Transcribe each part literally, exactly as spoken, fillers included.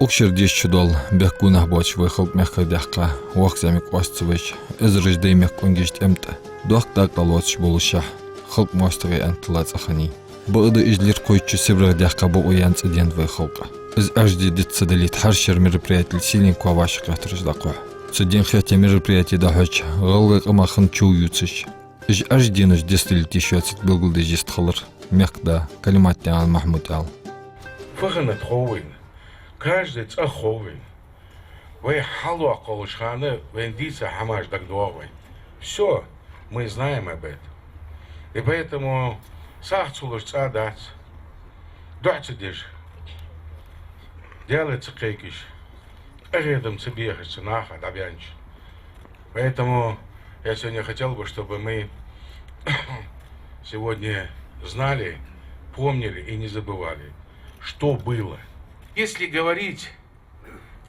Укх шера дешача дола бехк гонахьа боацаш вай халкъ мехкара даьккха, воккха зӀамига къоаста ца веш, эзараш дай мехка къонгаш тӀем тӀа доккха дакъа лоацаш болашехь, халкъ моастагӀий аьнна тилла цӀа хиннай. Бакъда из лир кхойтта шу Сибрех даьккха бокъо яьнна цӀаденад вай халкъа. Из Ӏаьржа де диц ца далийта, хӀара шера мероприяти сийлен коа вӀашагӀкхетараш дӀакхухь. Цу дийнахьа хетта мероприяти дӀахьоча гӀалгӀай къаман ха чу ювцаш, уж Ӏаьржа денаш дицдалийта йиш йоацилга белгалдеш йистхилар мехкда Калимат-Ӏаьла, Махьмуд-Ӏаьла. Фу хиннад хов вайна. Каждый цӀагӀа хов вайна. Вай хьалваккха волча хана вайна дийца хӀамаш дагадоагӀа вайна. Всё, мы знаем об этом. И поэтому сагӀа ца луш цӀа дац, духьа ца деш, Даьлага ца кхайкаш, къахетам ца бехаш цу наха дӀабаьннача. Поэтому я сегодня хотел бы, чтобы мы сегодня знали, помнили и не забывали, что было. Если говорить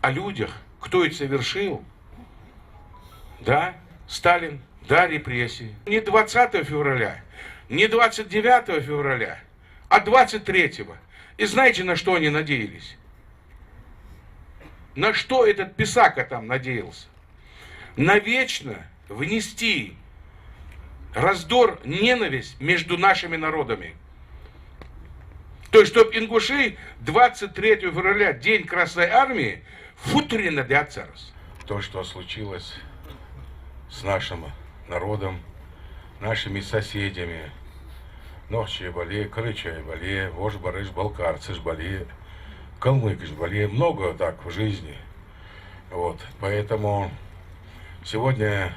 о людях, кто это совершил, да, Сталин, да, репрессии. Не двадцатого февраля, не двадцать девятого февраля, а двадцать третьего. И знаете, на что они надеялись? На что этот писака там надеялся? Навечно внести раздор, ненависть между нашими народами. То есть, чтоб ингушей двадцать третьего февраля, День Красной Армии, фу тӀара даьд цар из. То, что случилось с нашим народом, нашими соседями, нохчий бале, карачай бале, вож бараш балкарцаш бале, калмыкаш бале, много так в жизни. Вот, поэтому сегодня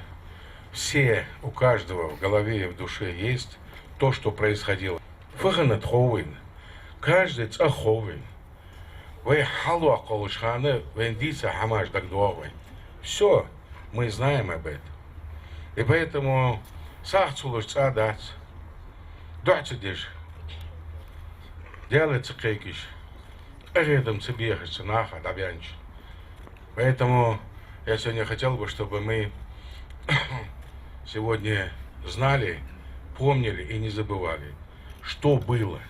все, у каждого в голове и в душе есть то, что происходило. Фу хиннад хов вайна. Каждый цӀагӀа хов вайна. Вай хьалваккха волча хана вайна дийца хӀамаш дагадоагӀа вайна. Всё, мы знаем об этом. И поэтому сагӀа ца луш цӀа дац, духьа ца деш, Даьлага ца кхайкаш, къахетам ца бехаш цу наха дӀабаьннача. Поэтому я сегодня хотел бы, чтобы мы сегодня знали, помнили и не забывали, что было.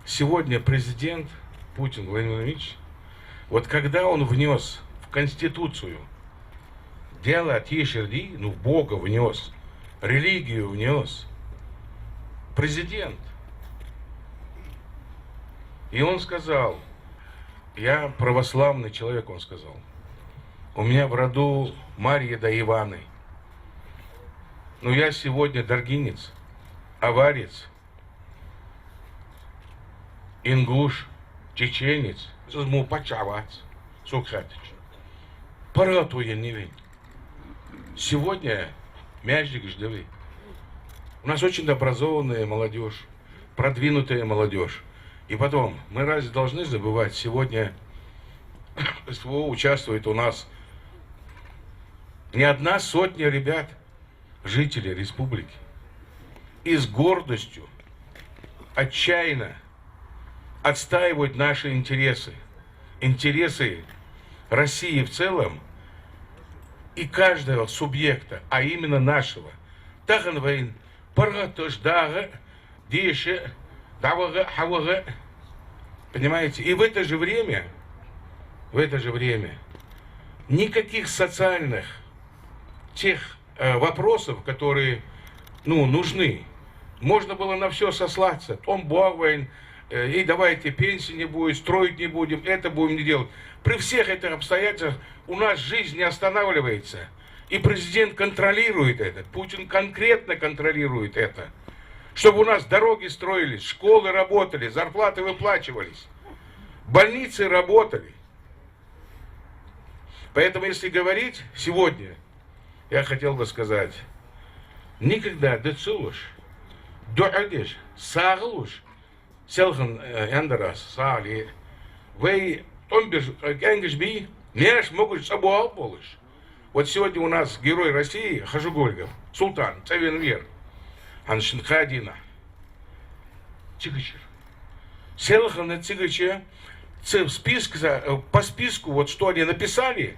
Сегодня президент Путин Владимир Владимирович, вот когда он внёс в Конституцию Даьлага тешар де, ну, Бога внёс, религию внёс, президент. И он сказал: «Я православный человек», он сказал. «У меня в роду Марья да Иваны. Но я сегодня даргинец, аварец, ингуш, чеченец». Из мо паччахь вац, сога хаьттача. ПаргӀато еннай вайна. Сегодня маьждигаш да вай. У нас очень образованная молодёжь, продвинутая молодёжь. И потом, мы разве должны забывать, сегодня СВО участвует у нас не одна сотня ребят, жителей республики, и с гордостью отчаянно отстаивают наши интересы, интересы России в целом и каждого субъекта, а именно нашего. Тахан вайна паргӀаташ дагӀа, деша, дӀаваха, хьаваха. Понимаете? И в это же время, в это же время никаких социальных тех э, вопросов, которые, ну, нужны. Можно было на всё сослаться. ТӀом боагӀа вайна, э, и давайте пенсии не будет, строить не будем, это будем не делать. При всех этих обстоятельствах у нас жизнь не останавливается. И президент контролирует это. Путин конкретно контролирует это. Чтобы у нас дороги строились, школы работали, зарплаты выплачивались, больницы работали. Поэтому, если говорить сегодня, я хотел бы сказать, никогда да ца луш, духьа деш, сагӀа луш, селхан, э, яндарас, сагӀа ле, вай тӀом беш, э, кӀаьнгаш бий, маьрша могаш цӀабоагӀа болаш. Вот сегодня у нас Герой России Хажигольгов Султан, цӀавена вера. ХӀанз шин кхаь дийнахьа цигачара. Селхана цигача, ц-, список за-, э, по списку, вот что они написали,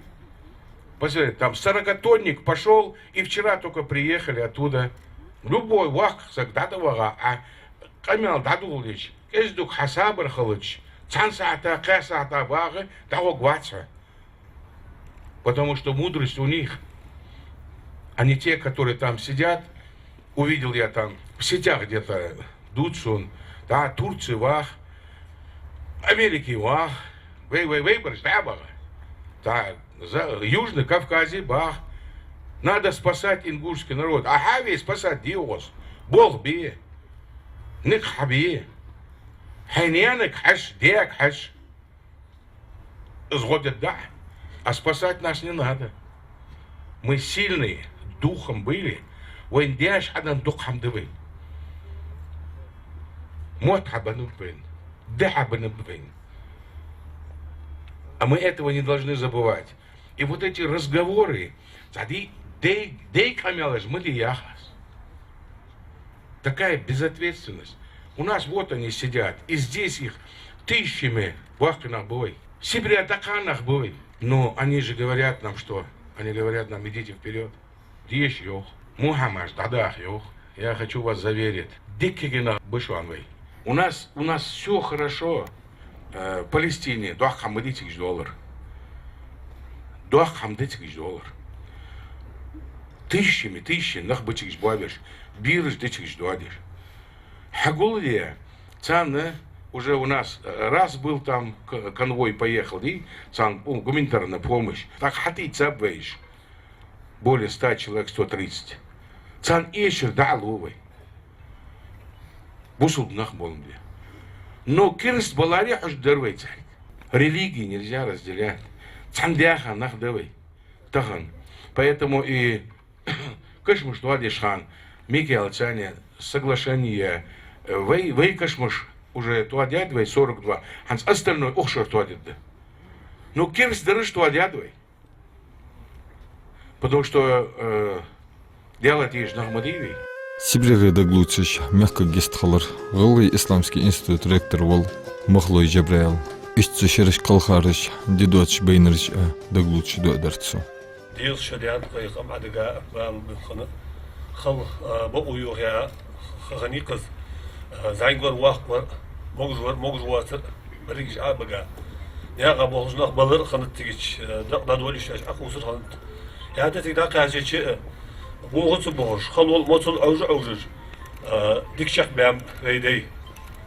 посмотри, там сорокатонник пошёл, и вчера только приехали оттуда. Любой воккха саг дӀатӀаваха, а къамаьл дӀадоладича, кӀезига-дукха хьа сабар хилча, Цхьан сахьата, кхаь сахьата багӀа, дӀагӀоргвац хьо. Потому что мудрость у них, а не те, которые там сидят. Увидел я там в сетях где-то, дувц сона, да, Турце вах, Америке вах, вай, вай, вай бараш дӀа а багӀа. Да, за, Южный Кавказе бах. Надо спасать ингушский народ. А хьаве спасать де оаз. Болх бе. Никъ хьабе. Хьай наьнага хьажа, даьга хьажа. Из гӀо дергда. А спасать нас не надо. Мы сильные духом были, вайна даьша хьаденна дукха хӀама да вайна. Мотт хьабеннаб вайна, ди хьабеннаб вайна. А мы этого не должны забывать. И вот эти разговоры, цхьа ди-, дай, дай къамаьлаш ма де яхаш. Такая безответственность. У нас вот они сидят, и здесь их тысячами, воккха нах ба вай. Сибре дӀакхаьча нах ба вай. Но они же говорят нам что? Они говорят нам: «Идите вперёд. Деша, йоах. Мухьаммаш дӀадаха, йоах. Я хочу вас заверить». Диккиги нах ба шоана вай. У нас, у нас всё хорошо. Э, Палестине доккха хӀама да цига доллар. Доккха хӀама да цига доллар. Тысячами, тысячами нах ба цига боабеш. Бераш да цига доадеш. Хьагулде, царна уже у нас, э, раз был там к-, конвой поехал, и царна, ну, гуманитарная помощь. Так хьатӀаийцаб вай уж. Более ста человек, сто тридцать. Царна эшар дӀалу вай. Бусалба нах боландаь. Но кераста баларе хьожаргдар вай цаьрга. Религии нельзя разделять. Цхьан даьха нах да вай тахан. Поэтому и кашамаш тоадеш хана, Микаэлцани соглашение, э, вай, вай кашамаш уже тоадаьд вай сорок два, хӀанз остальное укх шера тоадергда. Но кераста дараш тоадаьд вай. Потому что, э, Даьла тешаш нах ма дий вай. Сибрега дагалоацаш мехках гӀертахилар ГӀалгӀай исламски институт ректор вола Махлой Джабраил. Иштта цу шерашка кхалхараш, ди доацаш байнараш а дагалоацаш дуадар цо. Деза шу даьд вай къам Ӏадига, бала биххана. Хала, а, бокъо йоха я, ха хана йикхаз, а, зӀамига вар, воккха вар, могаш вар, могаш воацар, берригаш Ӏобига. Наькъа болхаш нах балар а хиннад цига, а, дакъа дӀадолаш, Ӏокхувсар хиннад. ХӀаьта цига дӀакхаьчача, а, бохац бохаш, хала вола моцал Ӏовжа-Ӏовжаш, а, дика чакхбаьннаб вай дай.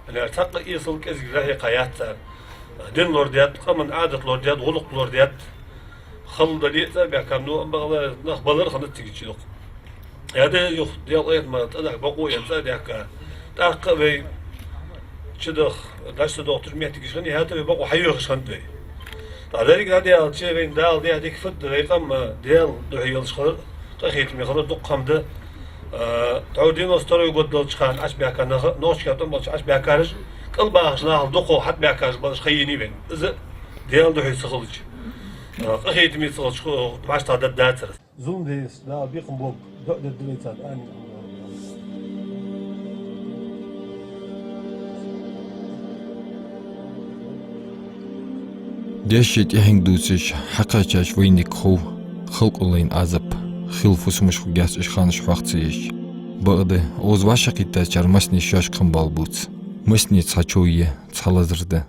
Аьлар, цхьаккха эсала кӀезига дӀахьекха яц цар. Дин лорадаьд, къаман Ӏадат лорадаьд, гӀулакх лорадаьд. Хала дале а цӀа а баьхкаб, ну, амма бакъда нах балар а хиннад цига чудоагӀа. ХӀаьта юха Даьла къахетамах цӀадахьа бокъо а яьнна цӀа а баьхкаб. ТӀаккха а вай чудоагӀа, даш ца доагӀаш моттигаш хиннай, хӀаьта вай бокъо хьайоахаш хиннад вай. ТӀаккха деррига дӀадаьлча, вайна Дала даь дика фуд, вай къам Даьла духьа йолаш хилар, къахетаме хилар дукха хӀама да. А, тхьовра девяносто второй год долча хана Ӏочубаьхка нах а, нохчашка тӀом болча Ӏочубаьхкараш а, кӀалбахача нахал дукхагӀа хьатӀабаьхкараш а болаш ха енай вайна. Из а Даьла духьа ца хилча, а, къахетаме ца хилча, хӀа, вӀаштӀехьа даргдацар. Зулам деш, Дала бекхам болба, дуӀа дергда вай царна, амин. Даьшта тӀехьенга дувцаш, хьакхаьчача вайнага хов халкъо лайна Ӏазап, хила фусамаш хургьяц уж ханаш хьоахаца еш. Бакъда, укхаза вӀашагӀкхийттачар массане шоашка хам бала бувц. Массане цхьа чов я, цхьа лазар да.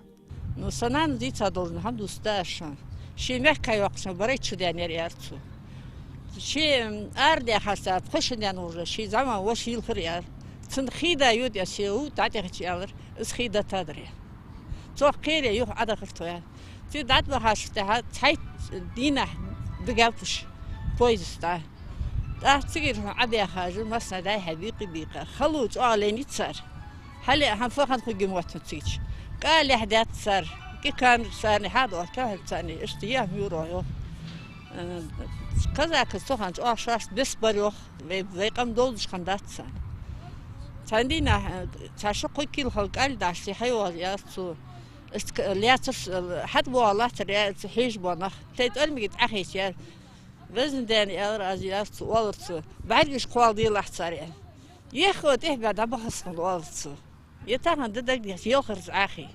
Ну, са нанас дийца долаш хӀама дувц аз шоана. Ший мехка йоаккхаш барайтта шу даьннаяр, аьлар цо. Ше, м, арадаьхача царна пхи шу даьнна уже, ший зӀамагӀа воша йилхар, аьлар. Цунна хий да йода, аьлар, ше у дӀатӀехача, аьлар, из хий дӀатадар, аьлар. Цох кхерий юха Ӏодахар тхо, аьлар. Цу дӀатӀабахача тӀехьа цхьайтта дийнахьа дигав уж поездах. ТӀаккха цигара хьона Ӏобаьхаш, массане дӀай-хьай бийкъа-бийкъа. Хало чӀоагӀа лайнай цар. Хьале а хӀама фу хинна хургья моттаргьяц цига. КӀалехьа даьд цар, кӀи камер царна хьадоагӀа, кӀалхьаргда царна, иштта яхь муьйр йоах. Э, казакаша цу хана чӀоагӀа шоашта бесса бар йоах, вай, вай къам довзаш хиннадац царна. Цхьан дийнахьа, э, цхьа ши-кхо кила хала кӀал дӀа ший хьайоагӀаш, аьлар цо. Иштта к-, лаьцараш, э, хьатӀабоагӀа латтар, аьлар цо, хьежа бола нах. Тхоай тӀормига тӀа Ӏохайша, аьлар. Везан Даьла, аьлар аз, аьлар цо, оалар цо, бӀаргашка кхоалагӀа делахь цар, аьлар. Еххо тӀехьабаь дӀабахалга хиннад, оалар цо. Е тахан да дагадехача, елхар из Ӏохайша.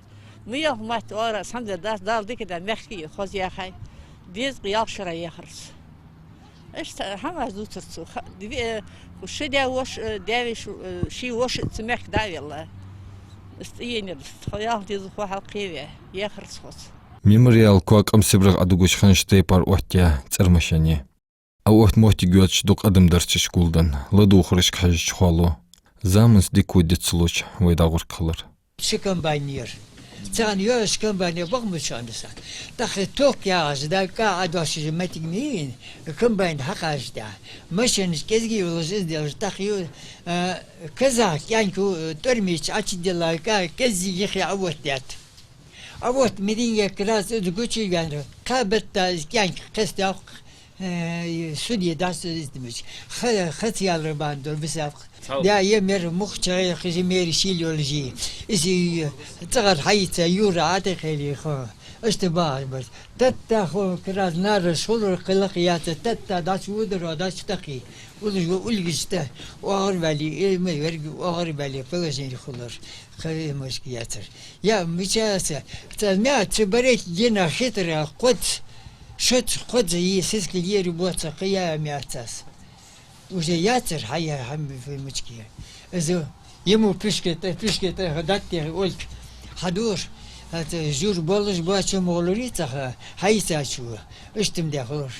Ма елха мотт, оалар аз, хӀама дац, Дала дика даь мехка а хоза яьхай, дезткъа ялх шера яьхар из. Иштта хӀамаш дувцар цо. Ха-, ве-, ши даь-воша, э, даь-веший, э, ший воша а цу мехка дӀа а велла. Из тӀаеннаяр, тха ялх дезалхо хьалкхеваь, яхар цхьацца. Мемориал коа КӀам-СибрегӀа Ӏодугаш хиннача тайпара оттаяь цӀермашен я. Ӏоотта моттиг йоацаш дукха адам дар цу школден, ладувгӀарашка хьежача хало. Заманца дика-во диц ца луш вай дӀагӀоргхилар. Ши комбайн яр. Царна йола ши комбайн я бакъ мучхьанна са. ТӀаккха ток яхаш, да, кӀа Ӏодоссаш моттиг ма йий, комбайн хьакхача тӀехьа. Машенаш кӀезига йолаш из делаш, тӀаккха ю, а, казах кӀаьнк, а, тӀормеча Ӏочудилла кӀа кӀеззига йихье Ӏооттадаьд. А вот миринге крас из гучаваьннар, кхаь бетта из кӀаьнк кхестав, э, суде дац из димача. Ха-, хацъялар бан дор бисаб. Цхьа. Да, е мер мухча хижи мери шийла йолаш я. Из, э, цӀагӀара хьаийца юра Ӏатехели хо. Иштта бахаш барт. Тетта хо крас нараш хулар кхы лакха яц, тетта дац вудар, дац тахи. Улуж ва улгишта оагӀорваьле, э, ма верг оагӀорваьле положени хулар. Кхы мишта яцар. Я, мича яц. Цхьа мя цу барет дина хитра кхоз, шоц кхоз йи сискал ери боаца кхы я мя цас. Уже яцар хьая хьам фи мички. Из ему пишке тӀа, пишке тӀа датте ольк хьадур. Хьата жур болаш боача молури цаха, хьайцачу. Иштта ма дехлуш.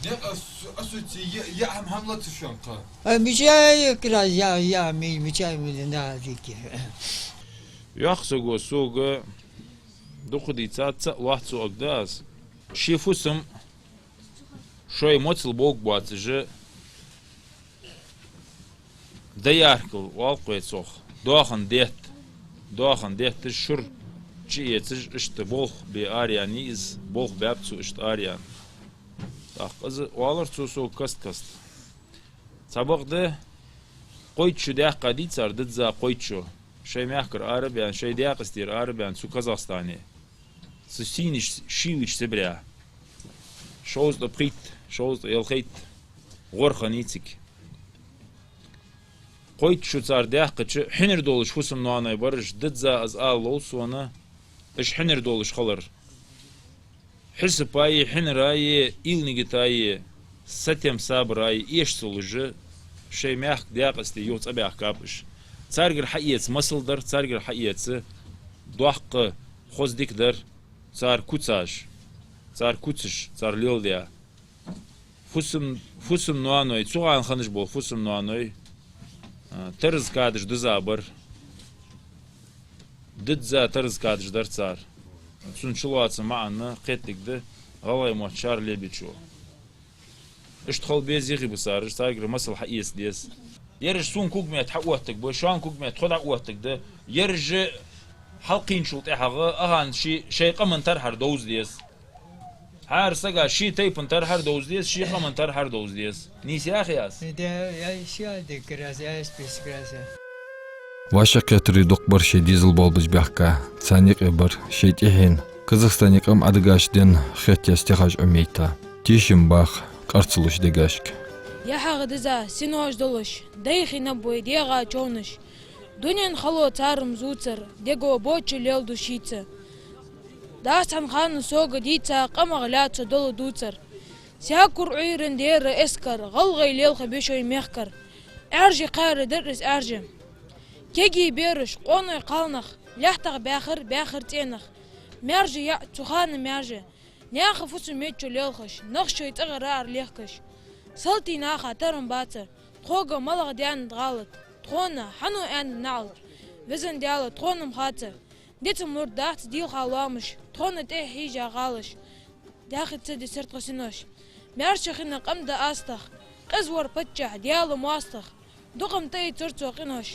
Декъа асу-, асуци я, я хьам хьамлаца шонкха. А, мичай крас, я, я, ми-, мичай, ми, на, дики. Йоах саго сога, дукха дийцад, цаӀ лоац цо аг да аз. Ши фусам шоай моцал бовг боацаш, даяркал оал-кх вай цох, доахан детта, доахан детташ шура чуэцаш, иштта болх бе араяьннай из, болх баьб цо иштта араяьнна. ТӀаккха из оалар цо сога каст-каста. Цхьабакъда кхойтта шу даьккха дий цар, дизза кхойтта шу. Шоай мехкара арабаьнна, шоай Даькъастера арабаьнна цу Казахстане. Цу сийнаш шийлача Сибре. Шовзткъа пхийтта, шовзткъа ялхайтта гӀор хиннай цига. Кхойтта шу цар даьккхача, хьинар долаш фусам-ноаной бар уж, дизза аз ала лов сона, уж хьинар долаш хилар. Хьисапаи, хьинараи, уйла-нигатаи, сатем-сабараи эшаца луш, шоай мехка Даькъасте юха цӀабаьхкаб уж. Царгара хьаэца масал дар, царгара хьаэца доккха хоза-дика дар, цар куцаш, цар куцаш, цар леладаь. Фусам-, фусам-ноаной, цу хана хиннаш бола фусам-ноаной, а, тараза кадаш диза бар. Дизза тараза кадаш дар цар. Цун чулоацам маӀан кхетадергда гӀалгӀай мотт шоаш лебечо. Иштта хила беза йихи бисараш, царгара масал хьаэца деза. Ераш сона кугметта хьаоттаргба, шоана кугметта тхо дӀаоттаргда. Ераш хьалкхийначул тӀехьагӀа ахана ши-, шоай къаман тархьар довза деза. ХӀара сага ший тайпан тархьар довза деза, ший къаман тархьар довза деза. Нийса яхий аз? Да, я ещё один раз, я список раз. ВӀашагӀкхетарий дукха бар шоай дезал болабеш баьхка, царна юкъе бар шоай тӀехьен, Казахстане къам Ӏодигача ден хетаяь стихаш Ӏомайта. Тешам баха къар ца луш дегашка. Я хьагӀ диза синош долаш, дайхийнаб вай дегӀа човнаш. Дунен хало цар-м зувцар, дего боча леладу шийца. Дас цхьан хана сога дийца, къамах лаьца дола дувцар. Саькур Ӏуйран дера эскар, гӀалгӀай лелха беш вай мехкара. Ӏаьржа кхаьра дар из Ӏаьржа. Кегий бераш, къоной кхалнах, лаьттах баьхар, баьхар цӀенах. Маьржа яӀ, цу хана маьржа. Наьха фусам меттачу лелхаш, нах шоай цӀагӀара ара лехкаш. Салтий наха тара-м бацар, тхога малагӀа даьннад гӀалат, тхона хьан аьннад наӀалт. Везан Даьла, тхона-м хацар, дицам лургдац дийлха лоамаш, тхона тӀехьа хьежа гӀалаш. Даьхе ца дисар тха синош. Маьрша хинна къам да астагӀа, къиза вар паччахь, Даьла моастагӀа. Дукха-м тӀаийцар цо къинош.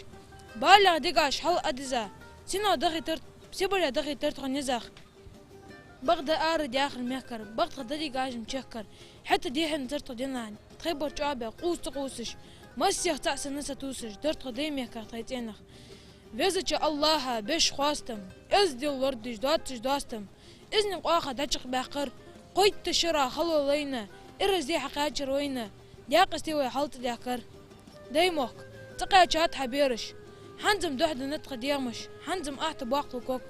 БалегӀа дегаш хьал Ӏодиза, синош дахийтар, Сибре дахийтар тха низах. Бакъда ара даьхар мехкара, бакъда тха деррига ажам чехкар. ХӀаьта дехьа-м дар тха динах, тхоай бар чӀоагӀбаь къувса ца къувсаш, массех цаӀ санна сатувсаш, дар тха даьй мехках тхоай цӀенах. Везача АллахӀа беш хоастам, эздел лорадеш доацаш достам, из никъ оаха дӀачакхбаьккхар, кхойтта шера хало лайна, ираз ди хьакхаьчар вайна, Даькъасте вай хьал цӀадаьккхар. Даьй мохк, цӀакхаьчад хьа бераш, хӀанз-м духьа да тха дегӀамаш, хӀанз-м ахьта боккхал ког.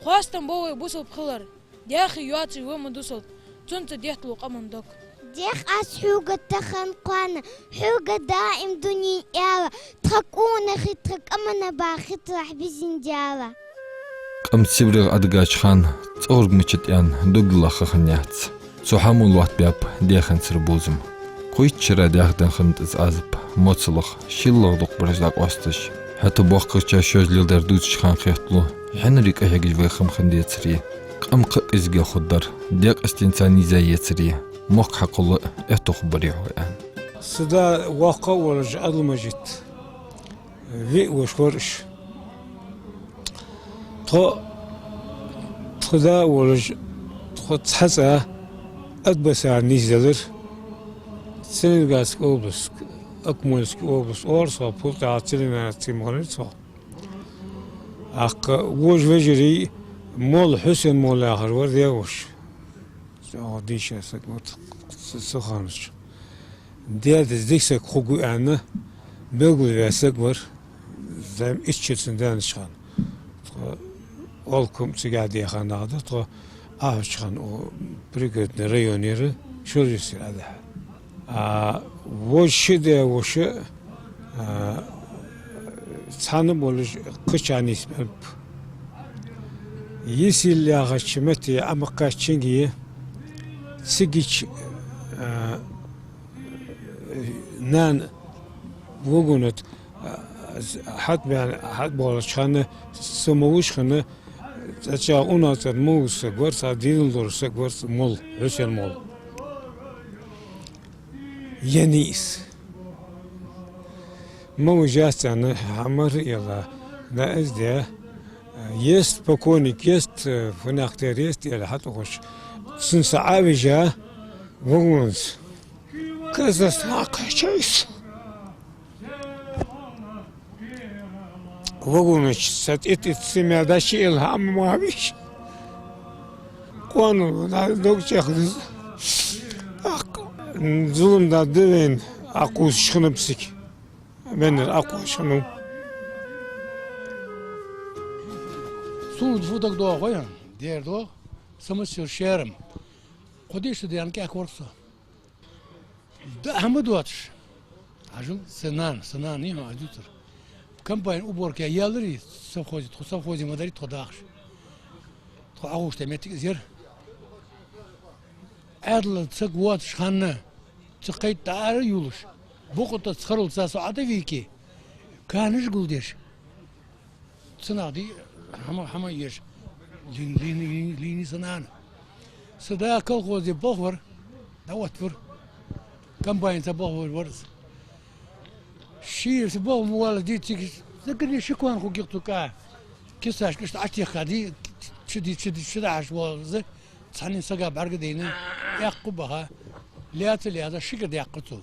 Хоастам ба вай бусалба хилар, даьхе йоацаш ва ма дусалба, цунца детталу къаман дог. Дех аз хьога тахан кхоана, хьога даим дунен аьла, тха къонахий, тха къаман бахитлахь бизин Даьла. Къам Сибрех Ӏодигача хана цӀогӀарг мичад аьнна дог дилла ха хиннаяц. Цу хӀаман лоаттабаьб деханцара бувзам. Кхойтта шера даьхадаь хиннад из Ӏазап, моцалах, шиллах дукхагӀбараш дӀакъоасташ. ХӀаьта боккхагӀчар шоаш леладер дувцача хана хеталу, хьинаре къахьегаш вай хам хиннадецаре, къам кхы а къизгал хургдар, декъастенца нийсъяцаре, мохк хьакхолла а аьттув хургбар-кх вай аьнна. Са да воккха а волаш Ӏадал-Мажит, виъ воша вар уж. Тхо, тха да а волаш, тхо цхьацца Атбасара нийсделар. Целиноградская область, Акмольская область, Орсо, пуртӀа Целиноградская ма хиннар цо. ТӀаккха вож вежарий молла, Хьусен-молла яхар вар даь-воша. ЧӀоагӀа дийша саг вар цу, цу хана чу. Даьдас дика саг хургва аьнна, белгалваь саг вар, зӀамига итт шу цун даьннача хана. Тхо Олкума цигахьа даьха нах да, тхо Ӏохьоча хана у Пригородный районера Шуржий-Юртара Ӏодахьа. А вож ши даь-воша, а, цхьана болаш кхычахьа нийсбаьб. Йисилла яхача метте Ӏомакхаччалца цига, а, нана вагона тӀа, а, хьатӀабаьнна, хьатӀабоалача хана са ма вувш хинна, цхьа чӀоагӀа унахцӀена ма вувш саг вар, цхьа динал долаш саг вар молла, Хьусен-молла. Енна из. Ма вижац аьнна, хьамара а елла, да из де. Ест, покойник ест, фуннахтер ест, аьле хьатӀахьош. Цунна са Ӏовижа, вагонца. Казас нахъа чайс. Вагона чу са тӀа-тӀа цу мел дӀачуяьлла хӀама ма вийша. Къоанал дог чӀоагӀа диза. ТӀаккха зулам да вайна, Ӏокхувсаш хиннаб цига. Веннар Ӏокхувсаш хиннав. Сона фу дагадоагӀа вайна, дера доагӀа, са массел шерам. Кхо ди шу даьнна кӀаьнк вар со. Да, хӀама доацаш. Хьажал, са нана, са нана, йиӀ хьо аз дувцар. Комбайн уборка яь яларе совхозе, тхо совхозе ма дарий тхо дахаш. Тхо Ӏохувшадаь моттиг из яр. Ӏаьдала саг воацаш хана, цу кхайтта дӀаара а йолаш, букъа тӀа цхьарал цо со Ӏодийхке, канаш гулдеш. Цу наха дий хӀама, хӀама еш. Лийна, лийна, лийна, лийна са нана. Са да колхозе болх баьр, дӀаоттавир. Комбайнца болх баьр вар из. Ший са болх ма валлалца дий цига, сагане ши коа хургья-кх цу кӀа. Кисашка иштта Ӏотехка дий, чу ди, чу ди, чу дахьаш воаллалца, цхьанне сага бӀаргадайна, эккха баха, лаьца, лаьца, ши кӀира даьккха цо.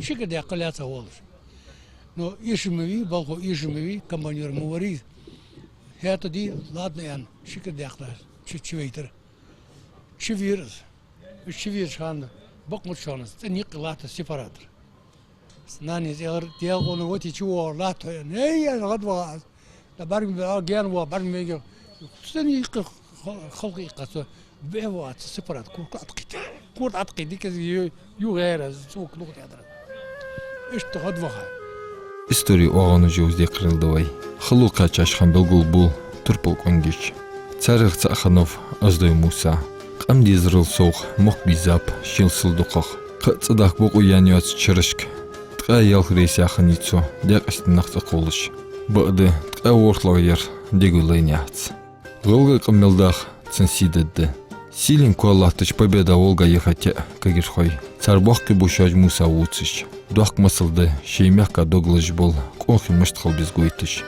Ши кӀира даьккха лаьца воаллаш. Но эша ма вий, болхло эша ма вий, комбайнёр ма варий. ХӀаьта дий, ладно аьнна, ши кӀира даьккха чу, чувайтар. Чувера из. Уж чувеча хана бакъ ма дий шоана, цӀена юкъе латтар сепаратор. Нанас аьлар, Даьла къонах, вати чувоагӀар латт хьо, аьнна. Эй, аьнна, гӀадваха аз. ТӀаккха бӀарга ма бе-, а, гаьна воагӀа, бӀарга ма вайнавар. ЦӀена юкъе хал-, халкъа юкъе цо бӀехвоаца сепаратор, корта Ӏокхийтта. Корта Ӏокхийтта, дика из ю-, юхагӀаьр из, цӀока лух тӀадар. Иштта гӀадваха. Истори оагӀонаш йовза декхарийла да вай. Хало кхаьчача хана белгалбу турпал къонгаш. Царех цаӀ хиннав Оздой Муса. Къам дезарал совгӀа мохк бийзаб шийла сел дукхагӀа. Кхы а цӀадахка бокъо яьнна йоацача шерашка ткъаь ялх рейс яь хиннай цо даькъастен нах цӀакхоллаш. Бакъда, ткъаь ворхӀлагӀа яр дега лайна яц. ГӀалгӀай къам мел даха цун сий дергда. Сийлен коа латтача Победа-Волга яхийта а кагирхой. Цар боккхий ба шоаш Муса вувцаш. Доккха масал да ший мехка дог лазаш бола къонахий мишта хила беза гойташ.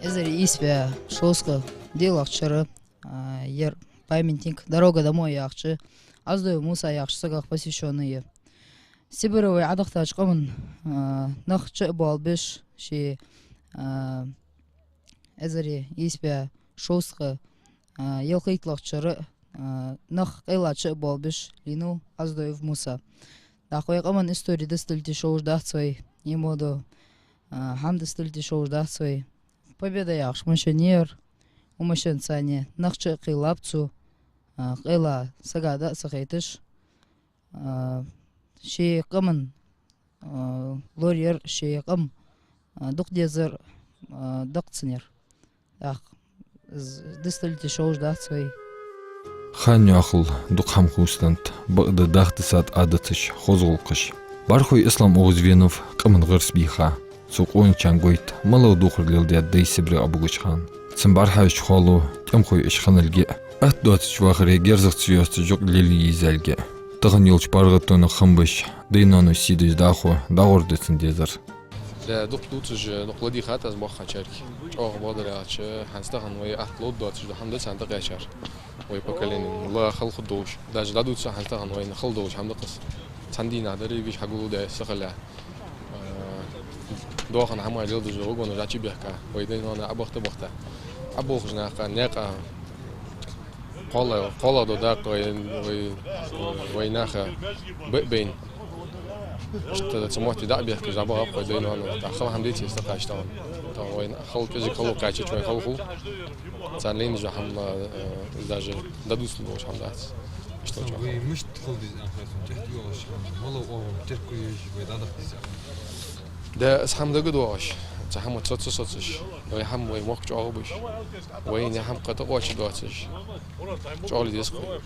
Эзар ийс бӀаь шовзткъа диълагӀча шера, а, яр памятник «Дорога домой» яхача, Оздой Муса яхача сагах посвящённый я. Сибре вай Ӏодахийтача къаман, а, нах чу а боалабеш, ший, а, эзар ийс бӀаь шовзткъа, а, ялхайттлагӀча шера, а, нах къайла чу а боалабеш лийнав Оздоев Муса. ТӀаккха вай къаман истори дицдалийта шоаш дац вай, е мо дола, а, хӀама дицдалийта шоаш дац вай. Победа яхаш машен яр, укх машенца нах чу а кхийллаб цо, а, къайла сага дӀа а ца хайташ. А, ший къаман, а, лораяр, ший къам, а, дукха дезар, а, дакъа цунна яр. ТӀаккха из дисталти шовзткъа дац вай. Ханна йоахал дукха хӀама хувцаденнад, бакъда дахдисад Ӏадаташ, хоза гӀулакхаш. БӀархой Ислам укхаза венав къаман гӀирс бийха. Цо къоначарна гойтад, малав духар леладаьд дай Сибре Ӏобугача хана. Цун бӀарахьежача хало тӀемахой уж хинналга а, атта доацача вахаре герзах ца йоасташ юкъ лелае езалга а. Тахан йолча паргӀатонах хам беш, дай-ноаной сий деш дӀахо дӀагӀоргда цун дезар. Да, дукха дувцаш, дукха ладийгӀад аз боккхачарга. ЧӀоагӀа бакъдар аьлча, хӀанз тахан вай атта ловш доацаш да хӀама да царна тӀакхаьчар. Вай поколени ла хала хургдолаш, даже дӀадувца хӀанз тахан вайна хала долаш хӀама да-кх из. Цхьан дийнахьа деррига уж хьагулдаь са хилча, а, доахан хӀама леладеш дола вагонаш чу бехка, вай дай-ноаной Ӏобахийта-бахийта. Ӏоболхача наха наькъа кхоалагӀа, кхоалагӀа дола дакъа вай, вай, вай наха бе-, байна. Иштта цу метте дӀа а бехкаш, дӀабахаб вай дай-ноаной. ТӀаккха хала хӀама деций из тӀакхаьча тахан? Тахан вайна хала кӀезига хало кхаьчача вайна хала хул. Царна лийнна дола хӀама, э, даже дӀадувцалуш дола хӀама дац. Иштта чӀоагӀа. Вай мишта хила деза аьнна хеташ, тӀехьа тӀайоагӀаш хӀама, малав оагӀув терко еш, вай дӀадахьа деза. Да, из хӀама дагадоагӀаш, цхьа хӀама ца, ца соцаш, вай хӀама, вай мохк чӀоагӀа беш, вайна хӀама кхы тӀакхоачаш доацаш, чӀоагӀа ле деза-кх вай.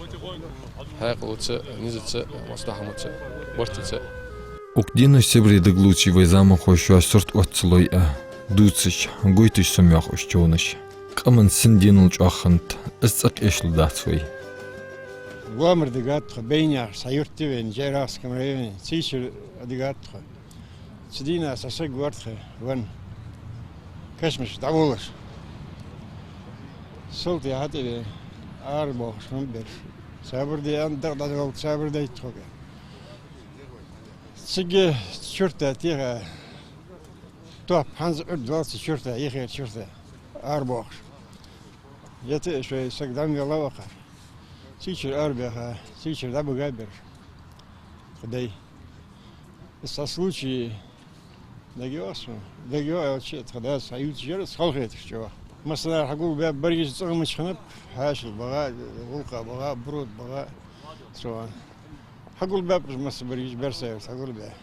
Хьаькъалаца, низаца, массадола хӀамаца, бартаца. Укх деношка Сибре дагалоацаш вай заманхой шоай сурт оццулой а, дувцаш, гойташ сомаех уж човнаш. Къаман син денал чӀоагӀа хиннад, из цӀаккха эшалургдац вай. Гомар дагад тхо, Байна яхаш цхьа юрт я вайна Джейрахском районе, цийчар дагад тхо. Цу дийнахьа цхьа саг вар тха венна, кашамашка дӀаволаш. Салтий хьатӀавена, арабоахаш хиннаб бераш. Сабар де аьнна, дакъа дӀадоаладе, сабар дайта тхога. Цига чурта теха, топ хӀанз Ӏург доал цу чурта, ихера чурта, арабоахаш. Ета а шоай саг дӀа ма велла вакхар. Цийчар арабаьха, цийчар дӀабига бераш. Тха дай. Из цхьа случай дагайоагӀий сона? ДагайоагӀа аьлча, тха дас хьаювцаш яр из, халахеташ чӀоагӀа. Массанахьа хьагулбаьб, берригаш цӀагӀа мича хиннаб, хьаьшал багӀа, гӀулакха багӀа, бруд багӀа, цо. Хьагулбаьб уж масса берригаш, Берсаеврт хьагулбаь.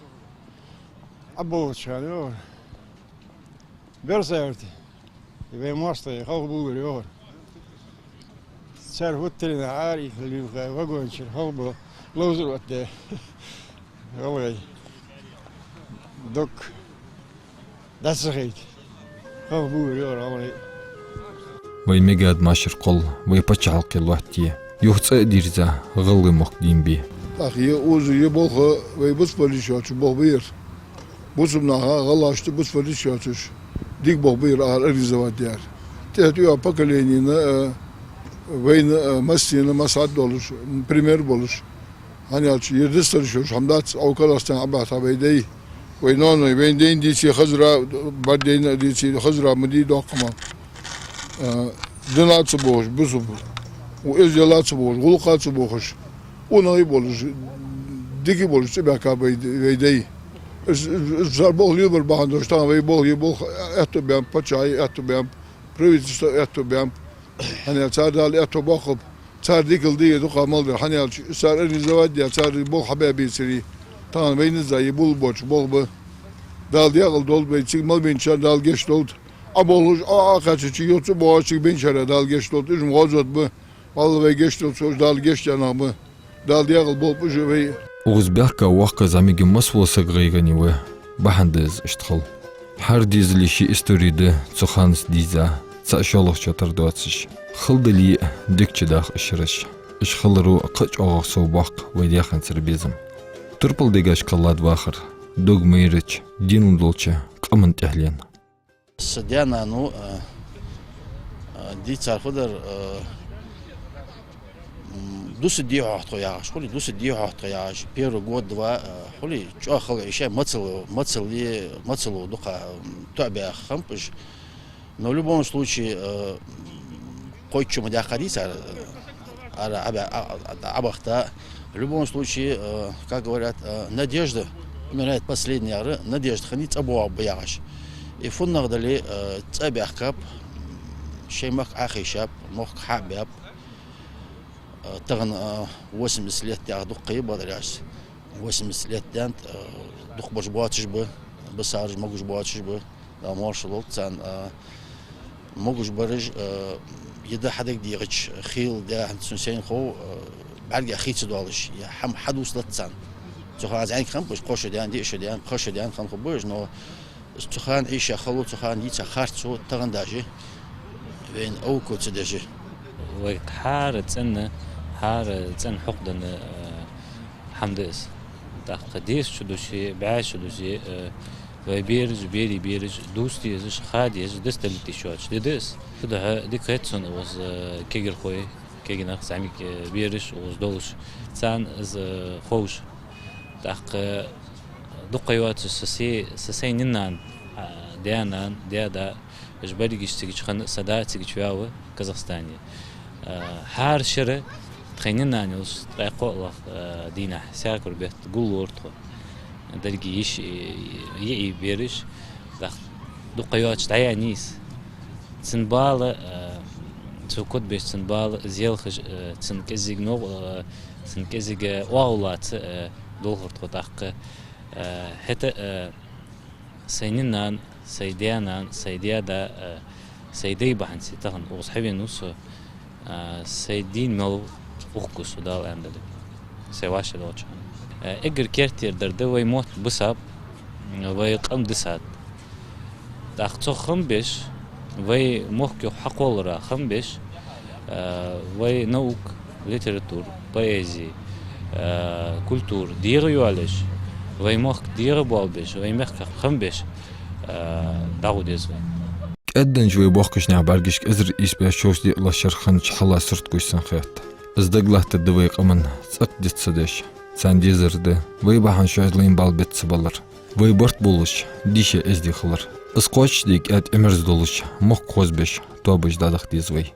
Ӏоболхача хана йоах: «Берсаеврт, вай моастагӀий халхабувлар», — йоах. Цар хӀуттарена Ӏаьрий хила лилха вагон чура халхабу ловзар оттадаь. ГӀалгӀай. Дог дӀа ца хайта. Халхабувлар, йоах, гӀалгӀай. Вай мегад машар кхолл, вай паччахьалкхе лоаттае, юха цӀа а дийрза, гӀалгӀай мохк дийна бе. ТӀаккха е укхаза, е болх вай бусалба лиш йоацаш болх ба ер. Бусалба наха, гӀалгӀашта бусалба лиш йоацаш дика болх ба ер, ара организовать даьр. ТӀехьа тӀайоагӀача поколенена, э, вайна, э, массанена маслаӀат долаш, пример болаш. ХӀана аьлча ер дисталаш йолаш хӀама дац, Ӏовкалах стенна Ӏобахийта вай дай, вай ноаной, вайна дайна дийце хазар, бӀаргадайна а дийце хазар ма дий доккха ма. Э, дина ца бохаш, бусалба, у эздел ца бохаш, гӀулакха ца бохаш, унахи болаш, дикаи болаш цӀабаьхкаб вай, вай дай. Из, из, из цар болх лелабар бахьан долаш, тахан вай болх, е болх аьттув баьннаб, паччахьа аьттув баьннаб, правительство аьттув баьннаб. ХӀана аьлча цар Дала аьттув боаккхаб, цар дикал дие дукха мел дар. ХӀана аьлча цар организовать даь, цар болх хьабаь бецаре, тахан вайна из а е болх боацаш болх ба. Дала даькъала долда вай, цига мел баьнначарна Дала гешт долда. Ӏоболхаш, Ӏо, Ӏокхаьчача, юха цӀабоагӀаш цига баьнначарна Дала гешт долда. Уж ма гӀоз отт ба, валлахӀи, вай гешт долда, цо уж Дала гешт даьннар ба. Дала даькъала болба уж вай. Укхаза баьхка воккха зӀамига массавола саг гӀайгӀане ва, бахьан да из иштта хила. ХӀара дезала ший истори да цу ханашца дийза, цаӀ шоллагӀчоа тара доацаш. Хала дале а, дика чудаха уж шераш. Уж хиларо кхы а чӀоагӀагӀа совбоаккх вай даьхенцара безам. Турпала дегашка хилад вахар, дог майрача, денал долча къаман тӀехьленна. Са даь-нанас, а, а, дийцар фу дар, а, м, дусаргдий-хьогӀ тхо яхаш, хулий, дусаргдий-хьогӀ тхо яхаш, первый год-два, а, хулий, чӀоагӀа хала, иштта мацал, мацалле, мацалло дукха, м, тоӀабаьха хиннаб уж. Но в любом случае, а, кхойтта шу ма даьккхадий цар, а, ара Ӏоба-, а, а, Ӏобахийта. В любом случае, э, как говорят, э, надежда умирает последней, яхар, надежда хиннай цӀабоагӀаргба яхаш. И фуннагӀа дале, э, цӀабаьхкаб, шоай мохк Ӏохайшаб, мохк хьа а баьб. Э, тахан, э, восемьдесят лет яха дукха я, бакъдар аьлча. восемьдесят лет даьннад, э, дукха бараш боацаш ба, бисараш, могаш боацаш ба, Дала моаршал лолда царна, э, могаш бараш, э, е да хьадаг дегӀач хил да хӀанз цун сайна хов, э, бӀаргех хий ца доалаш, е хӀама хьадувцалац царна. Цу хана зӀамига хиннаб уж, кхо шу даьнна, диъ шу даьнна, пхи шу даьнна хинна хургба уж, но цу хана Ӏийша хало, цу хана дийца харцо тахан даже вайна овко ца деш. Вай хӀара цӀена, хӀара цӀена хьокхаденна, э, хӀама да из. ТӀаккха деша чу дувцаш, бӀаьша чу дувцаш, э, вай бераш, берий бераш дувца дезаш, ха дезаш, дицдалийта йиш йоацаш ди да из. Цудухьа дика хет сона укхаза, э, кагирхой, кагий нах, зӀамига, э, бераш укхаза долаш, царна из, э, ховш. ТӀаккха дукха ха йоацаш са се-, са сай нанна, а, даь-нана, даь-да, уж берригаш цига хинна, са да цига ваьв Казахстане. А, хӀара шера тхоай нанна йолаш ткъаь кхоалагӀа, а, дийнахьа, саькур бетта гуллора тхо. Деррига йиша, йиӀий бераш, тӀаккха дукха ха йоацаш дӀаяьннай из. Цун бала, а, цо кодбеш цун бала, из елхаш, а, цун кӀезига ногӀ, а, цун кӀезига оагӀув лаца, а, долхар тхо тӀаккха. А, хӀаьта, а, сай нанна, сай даь-нана, сай даь-да, а, сай дай бахьанца тахан укхаза хьавена ва со, а, сай дийна мел ухкус Дала аьнна дале. Сай вӀашагӀ долча хана. А, эггара керттера дар да вай мотт бисаб, вай къам дисад. ТӀаккха цох хам беш, вай мохк юха хьакхоллара хам беш, а, вай наука, литература, поэзи, а, культура дегӀайоалаеш, вай мохк дегӀабоалабеш, вай мехках хам беш, а, дӀагӀо деза вай. КӀаьдденнача вай боккхийча наьха бӀаргашка эзар ийс бӀаь шовзткъеи диълагӀча шера хиннача хьала сурт гуш санна хет. Из дагалаттаргда вай къаман цӀаккха диц ца деш. Царна дезар да вай бахьан шоай лайна бала бицца балар. Вай барт болаш, дийша эздий хилар. Из кхоачашде кӀаьда Ӏимерза долаш, мохк хозбеш, тоабаш дӀадаха деза вай.